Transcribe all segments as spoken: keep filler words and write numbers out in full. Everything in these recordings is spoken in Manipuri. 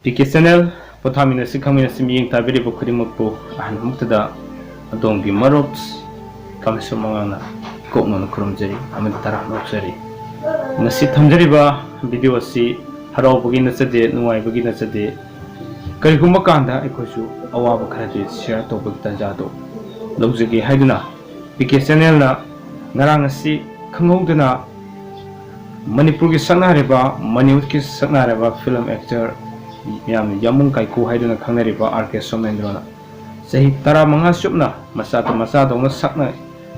ꯄꯤ ꯀꯦ Channel ꯄꯣꯊꯥꯃꯤꯟꯅꯁꯤ ꯈꯪꯃꯤꯟꯅꯁꯤ ꯃꯤꯠꯌꯦꯡ ꯇꯥꯕꯤꯔꯤꯕ ꯈꯨꯗꯤꯡꯃꯛꯄꯨ ꯑꯍꯥꯟꯕꯃꯛꯇꯗ ꯑꯗꯣꯝꯒꯤ ꯃꯔꯨꯞ ꯀꯥꯃꯦꯁꯣꯔ ꯃꯉꯥꯡꯅ ꯏꯀꯣꯛꯅꯅ ꯈꯨꯔꯨꯝꯖꯔꯤ ꯑꯃꯗꯤ ꯇꯔꯥꯝꯅ ꯑꯣꯛꯆꯔꯤ꯫ ꯉꯁꯤ ꯊꯝꯖꯔꯤꯕ video ꯑꯁꯤ ꯍꯔꯥꯎꯕꯒꯤ ꯅꯠꯆꯗꯦ, ꯅꯨꯡꯉꯥꯏꯕꯒꯤ ꯅꯠꯆꯗꯦ, ꯀꯔꯤꯒꯨꯝꯕ ꯀꯥꯟꯗ ꯑꯩꯈꯣꯏꯁꯨ ꯑꯋꯥꯕ ꯈꯔꯗꯤ share ꯇꯧꯕꯒꯤ ꯇꯥꯟꯖꯥꯗꯨ ꯂꯧꯖꯒꯦ ꯍꯥꯏꯗꯨꯅ ꯄꯤ ꯀꯦ Channelꯅ ꯉꯔꯥꯡ ꯑꯁꯤ ꯈꯪꯍꯧꯗꯅ ꯃꯅꯤꯄꯨꯔꯒꯤ ꯁꯛꯅꯥꯏꯔꯕ, ꯃꯅꯤꯋꯨꯗꯀꯤ ꯁꯛꯅꯥꯏꯔꯕ film actor ꯃꯤꯌꯥꯝꯅ ꯌꯥꯃꯨꯡ ꯀꯥꯏꯀꯨ ꯍꯥꯏꯗꯨꯅ ꯈꯪꯅꯔꯤꯕ ꯑꯥꯔ ꯀꯦ ꯁꯣꯃꯦꯟꯗ꯭ꯔꯣꯅ ꯆꯍꯤ ꯇꯔꯥꯃꯉꯥ ꯆꯨꯞꯅ ꯃꯆꯥꯗ ꯃꯆꯥꯗꯧꯅ ꯁꯛꯅ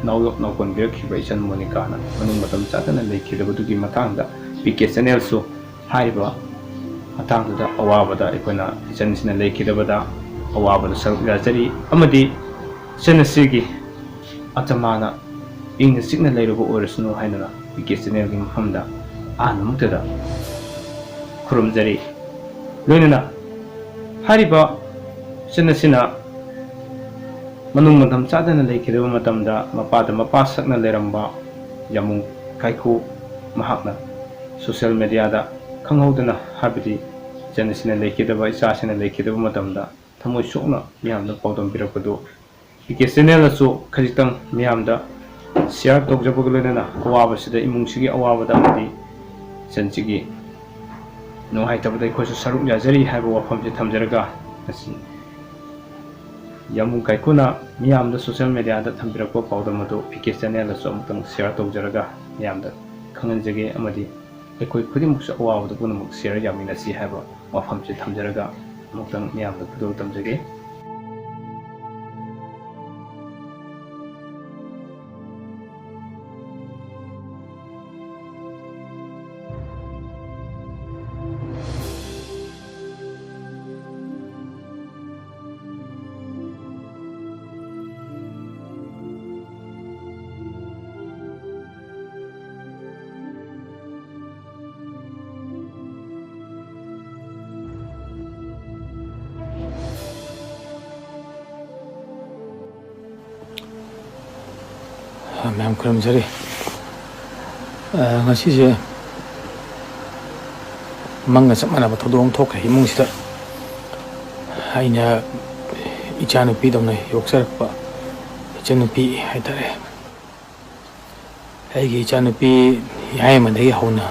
ꯅꯥꯎꯌꯣꯛ ꯅꯥꯎꯀꯣꯟꯕꯤꯔꯛꯈꯤꯕ ꯏꯆꯟ ꯃꯣꯅꯤꯀꯥꯅ ꯃꯅꯨꯡ ꯃꯇꯝ ꯆꯥꯗꯅ ꯂꯩꯈꯤꯗꯕꯗꯨꯒꯤ ꯃꯇꯥꯡꯗ ꯄꯤ ꯀꯦ Channelꯁꯨ ꯍꯥꯏꯔꯤꯕ ꯃꯇꯥꯡꯗꯨꯗ ꯑꯋꯥꯕꯗ ꯑꯩꯈꯣꯏꯅ ꯏꯆꯟꯁꯤꯅ ꯂꯩꯈꯤꯗꯕꯗ ꯑꯋꯥꯕꯗ ꯁꯔꯨꯛ ꯌꯥꯖꯔꯤ ꯑꯃꯗꯤ ꯏꯆꯟ ꯑꯁꯤꯒꯤ ꯑꯇꯃꯥꯅ ꯏꯪꯅ ꯆꯤꯛꯅ ꯂꯩꯔꯨꯕ ꯑꯣꯏꯔꯁꯅꯨ ꯍꯥꯏꯗꯨꯅ ꯄꯤ ꯀꯦ Channelꯒꯤ ꯃꯐꯝꯗ ꯑꯍꯥꯟꯕꯃꯛꯇꯗ ꯈꯨꯔꯨꯝꯖꯔꯤ꯫ ꯂꯣꯏꯅꯅ ꯍꯥꯏꯔꯤꯕ ꯏꯆꯟ ꯑꯁꯤꯅ ꯃꯅꯨꯡ ꯃꯇꯝ ꯆꯥꯗꯅ ꯂꯩꯈꯤꯗꯕ ꯃꯇꯝꯗ ꯃꯄꯥꯗ ꯃꯄꯥ ꯁꯛꯅ ꯂꯩꯔꯝꯕ ꯌꯥꯃꯨꯡ ꯀꯥꯏꯀꯨ ꯃꯍꯥꯛꯅ social mediaꯗ ꯈꯪꯍꯧꯗꯅ, ꯍꯥꯏꯕꯗꯤ ꯏꯆꯟ ꯑꯁꯤꯅ ꯂꯩꯈꯤꯗꯕ, ꯏꯆꯥꯁꯤꯅ ꯂꯩꯈꯤꯗꯕ ꯃꯇꯝꯗ ꯊꯃꯣꯏ ꯁꯣꯛꯅ ꯃꯤꯌꯥꯝꯗ ꯄꯥꯎꯗꯝꯕꯤꯔꯛꯄꯗꯨ ꯄꯤ ꯀꯦ Channelꯅꯁꯨ ꯈꯖꯤꯛꯇꯪ ꯃꯤꯌꯥꯝꯗ share ꯇꯧꯖꯕꯒ ꯂꯣꯏꯅꯅ ꯑꯋꯥꯕꯁꯤꯗ, ꯏꯃꯨꯡꯁꯤꯒꯤ ꯑꯋꯥꯕꯗ ꯑꯃꯗꯤ ꯏꯆꯟꯁꯤꯒꯤ ꯅꯨꯡꯉꯥꯏꯇꯕꯗ ꯑꯩꯈꯣꯏꯁꯨ ꯁꯔꯨꯛ ꯌꯥꯖꯔꯤ ꯍꯥꯏꯕ ꯋꯥꯐꯝꯁꯤ ꯊꯝꯖꯔꯒ, ꯉꯁꯤ ꯌꯥꯃꯨꯡ ꯀꯥꯏꯀꯨꯅ ꯃꯤꯌꯥꯝꯗ social mediaꯗ ꯊꯝꯕꯤꯔꯛꯄ ꯄꯥꯎꯗꯝ ꯑꯗꯨ ꯄꯤ ꯀꯦ Channelꯗꯁꯨ ꯑꯃꯨꯛꯇꯪ share ꯇꯧꯖꯔꯒ ꯃꯤꯌꯥꯝꯗ ꯈꯪꯍꯟꯖꯒꯦ ꯑꯃꯗꯤ ꯑꯩꯈꯣꯏ ꯈꯨꯗꯤꯡꯃꯛꯁꯨ ꯑꯋꯥꯕꯗ ꯄꯨꯝꯅꯃꯛ share ꯌꯥꯃꯤꯟꯅꯁꯤ ꯍꯥꯏꯕ ꯋꯥꯐꯝꯁꯤ ꯊꯝꯖꯔꯒ ꯑꯃꯨꯛꯇꯪ ꯃꯤꯌꯥꯝꯗ ꯈꯨꯗꯣꯜ ꯇꯝꯖꯒꯦ꯫ ꯃꯌꯥꯝ ꯈꯨꯔꯨꯝꯖꯔꯤ꯫ ꯑ, ꯉꯁꯤꯁꯦ ꯃꯪꯒ ꯆꯞ ꯃꯥꯟꯅꯕ ꯊꯧꯗꯣꯛ ꯑꯃ ꯊꯣꯛꯈ꯭ꯔꯦ ꯏꯃꯨꯡꯁꯤꯗ꯫ ꯑꯩꯅ ꯏꯆꯥꯅꯨꯄꯤꯗꯧꯅ ꯌꯣꯛꯆꯔꯛꯄ ꯏꯆꯟꯅꯨꯄꯤ ꯍꯥꯏꯇꯥꯔꯦ, ꯑꯩꯒꯤ ꯏꯆꯥꯅꯨꯄꯤ ꯌꯥꯏꯃꯗꯒꯤ ꯍꯧꯅ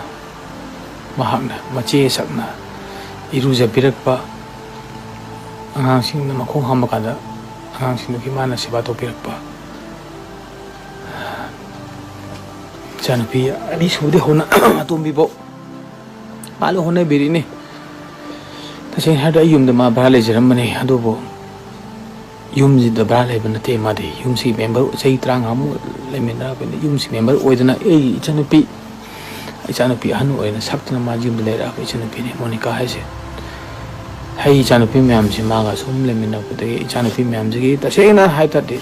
ꯃꯍꯥꯛꯅ ꯃꯆꯦ ꯁꯛꯅ ꯏꯔꯨꯖꯕꯤꯔꯛꯄ, ꯑꯉꯥꯡꯁꯤꯡꯅ ꯃꯈꯣꯡ ꯍꯥꯝꯕ ꯀꯥꯟꯗ ꯑꯉꯥꯡꯁꯤꯡꯗꯨꯒꯤ ꯃꯥꯅ ꯁꯦꯕꯥ ꯇꯧꯕꯤꯔꯛꯄ, ꯏꯆꯥꯅꯨꯄꯤ ꯑꯅꯤꯁꯨꯕꯗꯤ ꯍꯧꯅ ꯑꯇꯣꯝꯕꯤꯐꯥꯎ ꯃꯥꯅ ꯍꯣꯠꯅꯕꯤꯔꯤꯅꯤ꯫ ꯇꯁꯦꯡꯅ ꯍꯥꯏꯔꯕꯗ ꯑꯩ ꯌꯨꯝꯗ ꯃꯥ ꯚꯔꯥ ꯂꯩꯖꯔꯝꯕꯅꯤ, ꯑꯗꯨꯕꯨ ꯌꯨꯝꯁꯤꯗ ꯚꯔꯥ ꯂꯩꯕ ꯅꯠꯇꯦ꯫ ꯃꯥꯗꯤ ꯌꯨꯝꯁꯤꯒꯤ ꯃꯦꯝꯕꯔ, ꯆꯍꯤ ꯇꯔꯥꯃꯉꯥꯃꯨꯛ ꯂꯩꯃꯤꯟꯅꯔꯛꯄꯅꯤ꯫ ꯌꯨꯝꯁꯤ ꯃꯦꯝꯕꯔ ꯑꯣꯏꯗꯅ ꯑꯩ ꯏꯆꯟꯅꯨꯄꯤ, ꯏꯆꯥꯅꯨꯄꯤ ꯑꯍꯟ ꯑꯣꯏꯅ ꯁꯛꯇꯅ ꯃꯥ ꯌꯨꯝꯗ ꯂꯩꯔꯛꯑꯕ ꯏꯆꯟꯅꯨꯄꯤꯅꯤ ꯃꯣꯅꯤꯀꯥ ꯍꯥꯏꯁꯦ꯫ ꯑꯩ ꯏꯆꯥꯅꯨꯄꯤ ꯃꯌꯥꯝꯁꯤ ꯃꯥꯒ ꯁꯨꯝ ꯂꯩꯃꯤꯟꯅꯔꯛꯄꯗꯒꯤ ꯏꯆꯥꯅꯨꯄꯤ ꯃꯌꯥꯝꯁꯤꯒꯤ ꯇꯁꯦꯡꯅ ꯍꯥꯏ ꯇꯥꯔꯗꯤ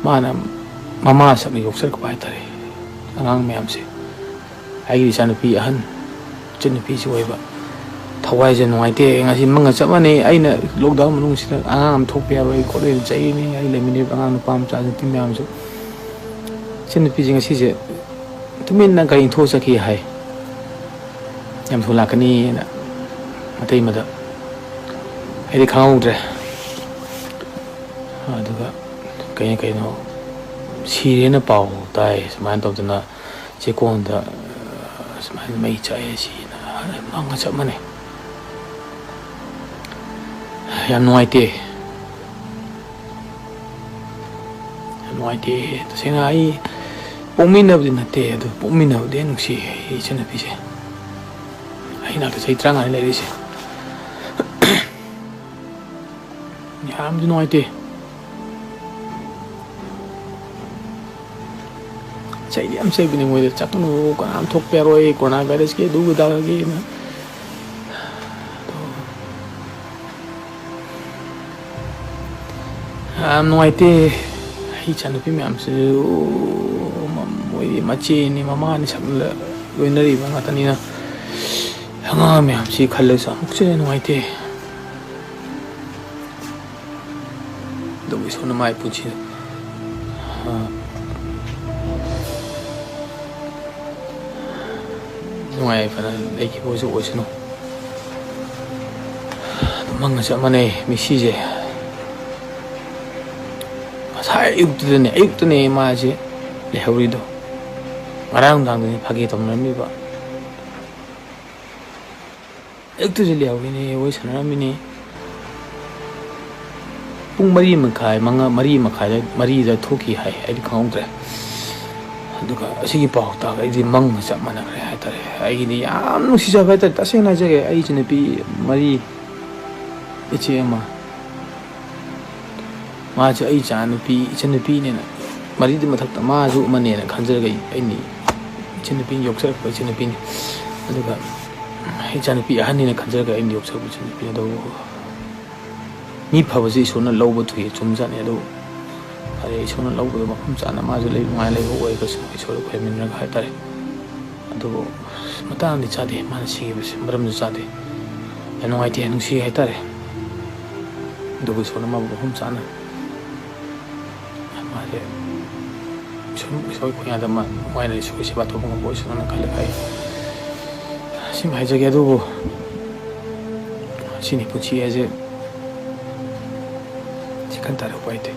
ꯃꯥꯅ ꯃꯃꯥ ꯁꯛꯅ ꯌꯣꯛꯆꯔꯛꯄ ꯍꯥꯏꯇꯥꯔꯦ꯫ ꯑꯉꯥꯡ ꯃꯌꯥꯝꯁꯦ, ꯑꯩꯒꯤ ꯏꯆꯥꯅꯨꯄꯤ ꯑꯍꯟ, ꯏꯆꯟꯅꯨꯄꯤꯁꯨ ꯑꯣꯏꯕ, ꯊꯋꯥꯏꯁꯦ ꯅꯨꯡꯉꯥꯏꯇꯦ꯫ ꯉꯁꯤ ꯃꯪꯒ ꯆꯞ ꯃꯥꯟꯅꯩ꯫ ꯑꯩꯅ ꯂꯣꯛꯗꯥꯎꯟ ꯃꯅꯨꯡꯁꯤꯗ ꯑꯉꯥꯡ ꯑꯃ ꯊꯣꯛꯄ ꯌꯥꯔꯣꯏ ꯈꯣꯠꯂꯣꯏꯅ ꯆꯩꯔꯤꯅꯤ꯫ ꯑꯩ ꯂꯩꯃꯤꯟꯅꯔꯤꯕ ꯑꯉꯥꯡ ꯅꯨꯄꯥ ꯃꯆꯥ ꯅꯨꯄꯤ ꯃꯌꯥꯝꯁꯨ꯫ ꯏꯆꯟꯅꯨꯄꯤꯁꯦ ꯉꯁꯤꯁꯦ ꯇꯨꯃꯤꯟꯅ ꯒꯥꯔꯤ ꯏꯟꯊꯣꯛꯑ ꯆꯠꯈꯤ ꯍꯥꯏ꯫ ꯌꯥꯝ ꯊꯨꯅ ꯂꯥꯛꯀꯅꯤꯅ꯫ ꯃꯇꯩ ꯑꯃꯗ ꯑꯩꯗꯤ ꯈꯪꯍꯧꯗ꯭ꯔꯦ꯫ ꯑꯗꯨꯒ ꯀꯩꯅꯣ ꯀꯩꯅꯣ ꯁꯤꯔꯦꯅ ꯄꯥꯎ ꯇꯥꯏ꯫ ꯁꯨꯃꯥꯏꯅ ꯇꯧꯗꯅ ꯆꯦꯛꯀꯣꯟꯗ, ꯑ, ꯁꯨꯃꯥꯏꯅ ꯃꯩ ꯆꯥꯛꯑꯦ ꯁꯤꯅ ꯃꯪꯒ ꯆꯞ ꯃꯥꯟꯅꯩ꯫ ꯌꯥꯝ ꯅꯨꯡꯉꯥꯏꯇꯦ꯫ ꯌꯥꯝ ꯅꯨꯡꯉꯥꯏꯇꯦ꯫ ꯇꯁꯦꯡꯅ ꯑꯩ ꯄꯣꯛꯃꯤꯟꯅꯕꯗꯤ ꯅꯠꯇꯦ, ꯑꯗꯨ ꯄꯣꯛꯃꯤꯟꯅꯕꯗꯤ ꯌꯥꯝ ꯅꯨꯡꯁꯤ ꯑꯩ ꯏꯆꯟꯅꯨꯄꯤꯁꯦ꯫ ꯑꯩ ꯅꯥꯛꯇ ꯆꯍꯤ ꯇꯔꯥꯃꯉꯥꯅꯤ ꯂꯩꯔꯤꯁꯦ꯫ ꯌꯥꯝꯗꯤ ꯅꯨꯡꯉꯥꯏꯇꯦ꯫ ꯆꯩꯗꯤ ꯌꯥꯝ ꯆꯩꯕꯅꯤ ꯃꯣꯏꯗ, "ꯆꯠꯀꯅꯨ, ꯀꯅꯥꯝ ꯊꯣꯛꯄ ꯌꯥꯔꯣꯏ, ꯀꯣꯔꯣꯅꯥ ꯚꯥꯏꯔꯁꯀꯤ ꯑꯗꯨ ꯑꯗꯥꯒꯤꯅ"꯫ ꯌꯥꯝ ꯅꯨꯡꯉꯥꯏꯇꯦ꯫ ꯑꯩ ꯏꯆꯥꯅꯨꯄꯤ ꯃꯌꯥꯝꯁꯤ, ꯃꯣꯏꯗꯤ ꯃꯆꯦꯅꯤ, ꯃꯃꯥꯅꯤ ꯁꯛꯅ ꯂꯣꯏꯅꯔꯤꯕ ꯉꯥꯛꯇꯅꯤꯅ, ꯑꯉꯥꯡ ꯃꯌꯥꯝꯁꯤ ꯈꯜꯂꯒꯁꯨ ꯑꯃꯨꯛꯁꯨ ꯍꯦꯟꯅ ꯅꯨꯡꯉꯥꯏꯇꯦ꯫ ꯑꯗꯨꯕꯨ ꯏꯁꯣꯔꯅ ꯃꯥꯏ ꯄꯨꯟꯁꯤꯗ, ꯑ, ꯅꯨꯡꯉꯥꯏ ꯌꯥꯏꯐꯅ ꯂꯩꯈꯤꯕ ꯑꯣꯏꯁꯨ ꯑꯣꯏꯁꯅꯨ꯫ ꯑꯗꯨ ꯃꯪꯒ ꯆꯞ ꯃꯥꯟꯅꯩ ꯃꯤꯁꯤꯁꯦ꯫ ꯉꯁꯥꯏ ꯑꯌꯨꯛꯇꯨꯗꯅꯦ, ꯑꯌꯨꯛꯇꯅꯦ ꯃꯥꯁꯦ ꯂꯩꯍꯧꯔꯤꯗꯣ꯫ ꯉꯔꯥꯡ ꯅꯨꯡꯗꯥꯡꯗꯅꯤ ꯐꯥꯒꯤ ꯇꯧꯅꯔꯝꯃꯤꯕ꯫ ꯑꯌꯨꯛꯇꯨꯁꯨ ꯂꯩꯍꯧꯔꯤꯅꯦ, ꯋꯥꯔꯤ ꯁꯥꯟꯅꯔꯝꯃꯤꯅꯦ꯫ ꯄꯨꯡ ꯃꯔꯤ ꯃꯈꯥꯏ, ꯃꯉꯥ, ꯃꯔꯤ ꯃꯈꯥꯏꯗ, ꯃꯔꯤꯗ ꯊꯣꯛꯈꯤ ꯍꯥꯏ, ꯑꯩꯗꯤ ꯈꯪꯍꯧꯗ꯭ꯔꯦ꯫ ꯑꯗꯨꯒ ꯑꯁꯤꯒꯤ ꯄꯥꯎ ꯇꯥꯕꯗ ꯑꯩꯗꯤ ꯃꯪꯒ ꯆꯞ ꯃꯥꯟꯅꯈ꯭ꯔꯦ ꯍꯥꯏꯇꯥꯔꯦ꯫ ꯑꯩꯒꯤꯗꯤ ꯌꯥꯝ ꯅꯨꯡꯁꯤꯖꯕ ꯍꯥꯏꯇꯥꯔꯦ꯫ ꯇꯁꯦꯡꯅ ꯍꯥꯏꯖꯒꯦ, ꯑꯩ ꯏꯆꯟꯅꯨꯄꯤ ꯃꯔꯤ, ꯏꯆꯦ ꯑꯃ, ꯃꯥꯁꯦ ꯑꯩ ꯏꯆꯥꯅꯨꯄꯤ, ꯏꯆꯟꯅꯨꯄꯤꯅꯦꯅ, ꯃꯔꯤꯗꯨ ꯃꯊꯛꯇ ꯃꯥꯁꯨ ꯑꯃꯅꯦꯅ ꯈꯟꯖꯔꯒ ꯑꯩ, ꯑꯩꯅ ꯏꯆꯟꯅꯨꯄꯤꯅ ꯌꯣꯛꯆꯔꯛꯄ ꯏꯆꯟꯅꯨꯄꯤꯅꯤ꯫ ꯑꯗꯨꯒ ꯏꯆꯥꯅꯨꯄꯤ ꯑꯍꯟꯅꯦꯅ ꯈꯟꯖꯔꯒ ꯑꯩꯅ ꯌꯣꯛꯆꯔꯛꯄ ꯏꯆꯟꯅꯨꯄꯤꯅꯤ꯫ ꯑꯗꯨꯕꯨ ꯃꯤ ꯐꯕꯁꯦ ꯏꯁꯣꯔꯅ ꯂꯧꯕ ꯊꯨꯏ, ꯆꯨꯝꯖꯥꯠꯅꯤ꯫ ꯑꯗꯨ ꯐꯔꯦ, ꯏꯁꯣꯔꯅ ꯂꯧꯕꯗꯣ ꯃꯐꯝ ꯆꯥꯅ ꯃꯥꯁꯨ ꯂꯩ, ꯅꯨꯡꯉꯥꯏꯅ ꯂꯩꯕ ꯑꯣꯏꯔꯒꯁꯨ ꯏꯁꯣꯔꯗ ꯈꯣꯏꯔꯝꯃꯤꯟꯅꯔꯒ ꯍꯥꯏꯇꯥꯔꯦ꯫ ꯑꯗꯨꯕꯨ ꯃꯇꯥꯡꯗꯤ ꯆꯥꯗꯦ ꯃꯥꯅ ꯁꯤꯈꯤꯕꯁꯦ, ꯃꯔꯝꯁꯨ ꯆꯥꯗꯦ꯫ ꯌꯥꯝ ꯅꯨꯡꯉꯥꯏꯇꯦ, ꯅꯨꯡꯁꯤ ꯍꯥꯏꯇꯥꯔꯦ꯫ ꯑꯗꯨꯕꯨ ꯏꯁꯣꯔꯅ ꯃꯥꯕꯨ ꯃꯐꯝ ꯆꯥꯅ ꯃꯥꯁꯦ ꯁꯨꯝ ꯏꯁꯣꯔ ꯈꯨꯌꯥꯗ ꯃꯥ ꯅꯨꯡꯉꯥꯏꯅ ꯏꯁꯣꯔꯒꯤ ꯁꯦꯕꯥ ꯇꯧꯕ ꯉꯝꯕ ꯑꯣꯏꯁꯅꯨꯅ ꯈꯜꯂꯒ ꯑꯩ ꯁꯤꯃ ꯍꯥꯏꯖꯒꯦ꯫ ꯑꯗꯨꯕꯨ ꯁꯤꯅꯤ ꯄꯨꯟꯁꯤ ꯍꯥꯏꯁꯦ꯫ ꯁꯤ ꯈꯟ ꯇꯥꯔꯦ, ꯎꯄꯥꯏ ꯂꯩꯇꯦ꯫